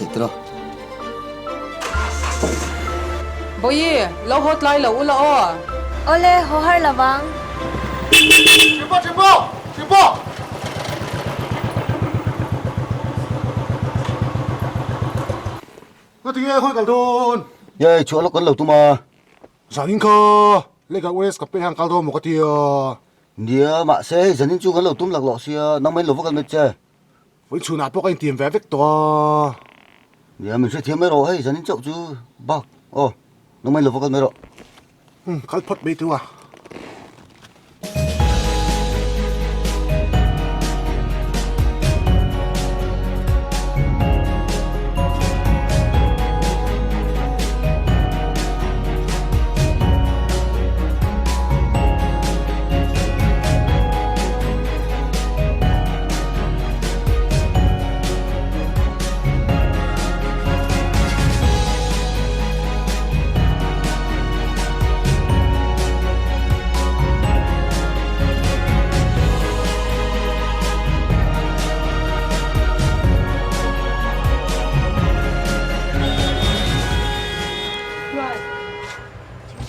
theih tiraw. Bawihi, lo haw tlai lo ula aw. Awle, haw har lo vang. Ṭhipa, ṭhipa, ṭhipa! Ngatinge khawi kal dawn? Yay, chhuah lawk kan lo tum a. Zanin kha lehkha US ka pe hian kal dawn maw ka ti a. Nia, mahse hei zanin chu kan lo tum laklawh sia, nangmah in lo va kal mai che. Vawi chhunah pawh ka intiam ve vek tawh a. Nia, min hrethiam mai rawh, hei zanin chauh chu bak aw, nangmah in lo va kal mai rawh. Umm, kal phawt mai teu a.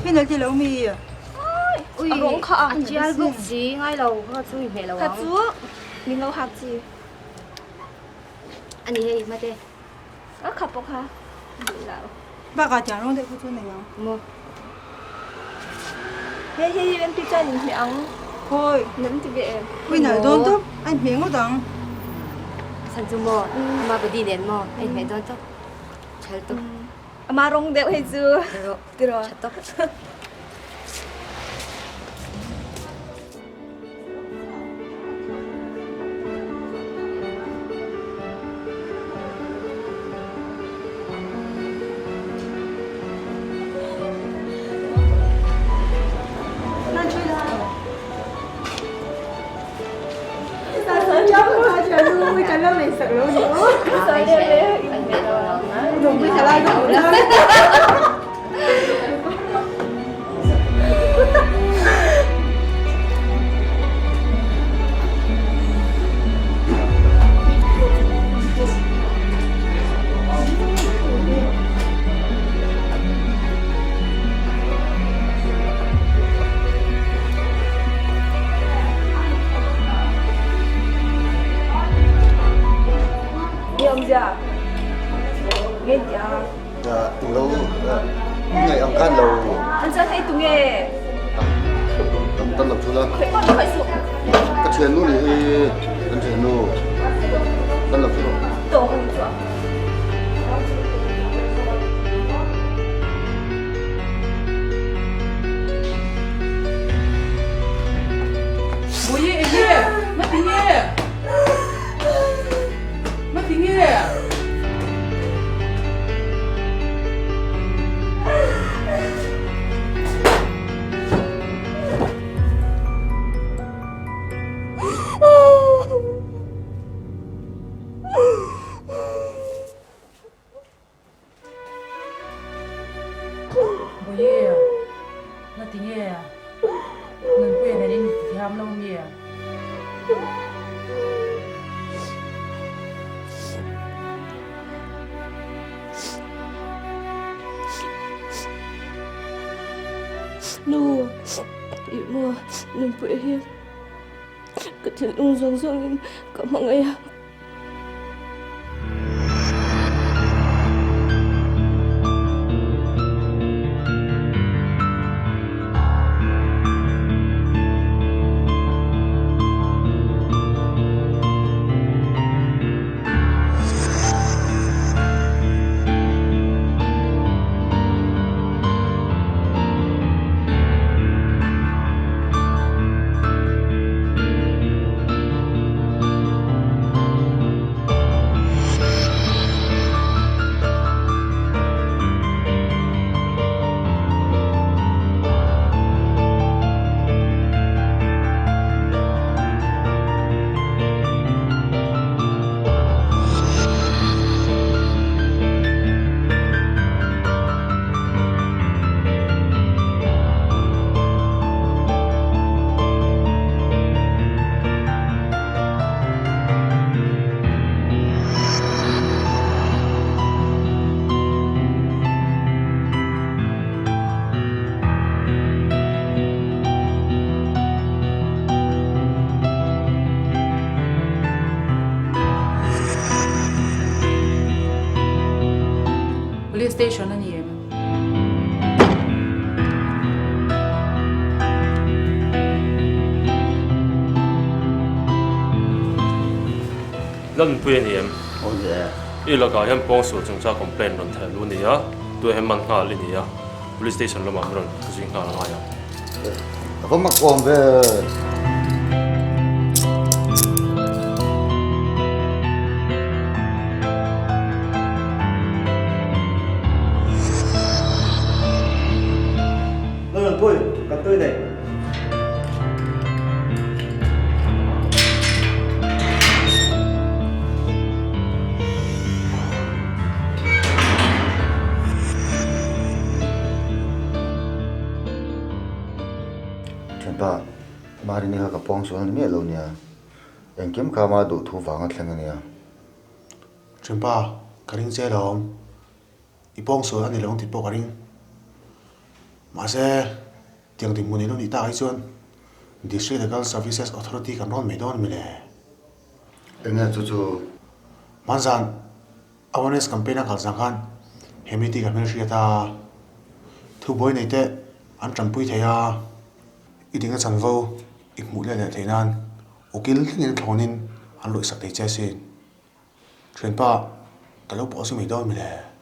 Penalty lo mi. Ui, a rawng kha a tial bawk si ngai lo kha chu i hmeh lo ang. Kha chu min lo hak chi. Ani hei mate. A kha pawh kha duh lo. Bakah tiang rawng deuh kha chu nei ang. Maw. Hei hei hi MT chuan in hmeh ang. Khawi. Nam ti ve em. Ui nalh dawn tawp a inhmeh ngawt ang. San chu maw ama body nen maw a inhmeh dawn tawp. Chhal tawp. Ama rawng deuh hei chu. Tiraw. Tha tawp. Lo ngaih ang khan lo. An chuan hei tunge? Tam tam lo thul a. Khoi pawh khoi suh. Ka thiannu nih hi kan thiannu kan lo thul. Tawng an chuah. Bawihi enge? Ngatinge? Ngatinge? Bawihi, ngatinge? Nunpuia nen in thiam lo mi? Nu, ih maw Nunpuia hi ka thinlung zawng zawngin ka hmangaih a. Police station a ni em? Lanpui a ni em? Aw ni e. I lakah hian pawngsual chungchang complaint rawn theh lu a ni a, tuai hian man nghal i ni a, Police station lamah min rawn zui nghal a ngai ang. Ka va mak awm ve. Lalnunpui, kan tui nei. Thianpa, Marini kha ka pawng sual ani miah lo nia. Engkim kha ama duh thu vanga thleng ania. Thianpa, ka ring che lawm. I pawng sual ani lo ang tih pawh ka ring. Mahse, tiang dinhmun in lo nih tak hi chuan District Legal Services Authority kan rawn mai dawn a mi le? Enge chu chu? Hmanzan Awareness campaign a kal zang khan he miti ka hmelhriat a, thubuai nei te an tanpui thei a, i dingna chanvo i hmuh leh leh theih nan ukil thlengin thlawnin an luihsak thei che asin. Thianpa, ka lo pawh chu mai dawn mi le?